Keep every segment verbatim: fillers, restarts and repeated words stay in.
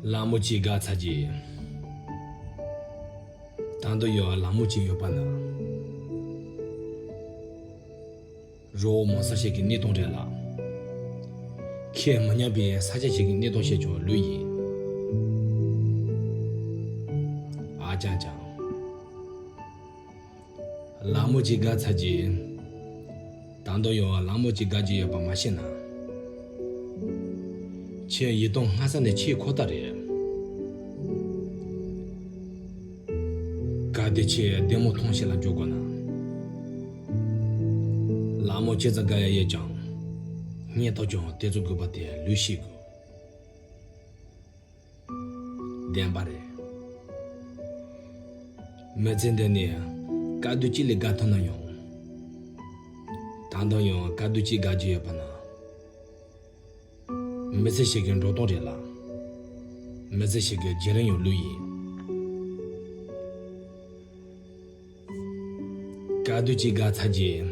ལ་མོ་གཅིག་དགའ་ཚར་རྗེས། ད་དུང་ཡང་ལ་མོ་གཅིག་ཡོད་པ་ན། རོ་མང་ས་ཞིག་གི་གནས་སྟངས་རེད་ལ། ཁས་མི་ཉན་པའི་ས་ཆ་ཞིག་གི་གནས་སྟངས་བཤད་ཀྱང་ལོས་ཡིན། ཨ་ཅང་ཅང་། ལ་མོ་གཅིག་དགའ་ཚར་རྗེས། ད་དུང་ཡང་ལ་མོ་གཅིག་དགའ་རྒྱུ་ཡོད་པ་མ་ཤེས་ན། ཁྱེད་ཡིད་སྟོང་སྔ་ས་ནས་ཆེས་ཁོ་ཐག་རེད། གལ་ཏེ་ཁྱེད་བདེ་མོ་ཐང་ཞིག་ལ་འགྱོ་དགོས་ན། ལ་མོ་ཇི་ཙམ་དགའ་ཡ་ཡོད་ཀྱང་། སྙིང་སྟོབས་ཀྱང་དེ་ཚོ་དགོས་པ་དེ་ལོས་ཤེས་དགོས། བདེན་པ་རེད། མི་ཚེ་འདི་ནས་དཀའ་སྡུག་ཅི་ལས་དགའ་ཐུབ་ན་ཡང་། ད་དུང་ཡང་དཀའ་སྡུག་ཅིག་དགའ་རྒྱུ་ཡོད་པ་ན། མི་ཚེ་ཞིག་གི་འགྲོ་སྟངས་རེད་ལ། མི་ཚེ་ཞིག་གི་བརྒྱུད་རིམ་ཡང་ལོས་ཡིན། དཀའ་སྡུག་ཅིག་དགའ་ཚར་རྗེས།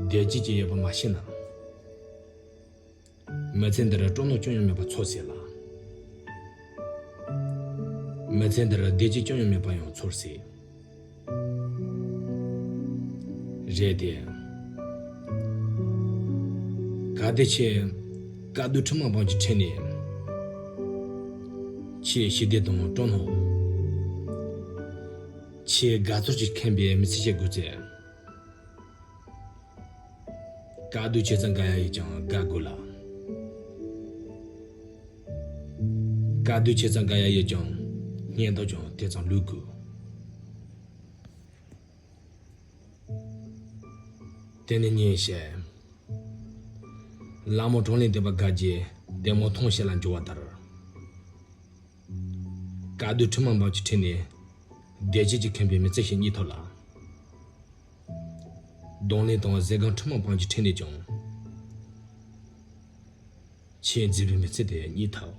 བདེ་སྐྱིད་ཅིག་ཡོད་པ་མ་ཤེས་ན། མི་ཚེ་འདིར་སྤྲོ་སྣང་ཅུང་ཡང་མེད་པ་ཚོར་སྲིད་ལ། མི་ཚེ་འདིར་བདེ་སྐྱིད་ཅུང་ཡང་མེད་པ་ཡང་ཚོར་སྲིད། རེད་དེ། གལ་ཏེ་ཁྱེད་དཀའ་སྡུག་ཁྲི་མང་པོ་ཅིག་འཕྲད་ནས། ཁྱེད་ཞི་བདེ་དང་སྤྲོ་སྣང་། ཁྱེད་དགའ་ཚོར་གྱིས་ཁེངས་པའི་མི་ཚེ་ཞིག་དགོས་ཚེ། དཀའ་སྡུག་ཇི་ཙམ་དགའ་ཡ་ཡོད་ཀྱང་དགའ་དགོས་ལ། དཀའ་སྡུག་ཇི་ཙམ་དགའ་ཡ་ཡོད་ཀྱང་སྙིང་སྟོབས་ཀྱང་དེ་ཙམ་ལོས་དགོས། དེ་ནི་ཉིན་ཤས། ལ་མོ་གྲང་ལན་འདེབས་པ་དགའ་རྗེས་བདེ་མོ་ཐང་ཞིག་ལ་འགྱོ་བ་ལྟར། དཀའ་སྡུག་ཁྲི་མང་པོ་ཅིག་འཕྲད་ནས། བདེ་སྐྱིད་ཀྱིས་ཁེངས་པའི་མི་ཚེ་ཞིག་རྙེད་ཐུབ་ལ། གདོང་ལེན་དང་ཟས་གོས་ཁྲི་མང་པོ་ཅིག་འཕྲད་ནས་ཀྱང་། ཁྱེད་མཛེས་པའི་མི་ཚེ་དེ་རྙེད་ཐུབ།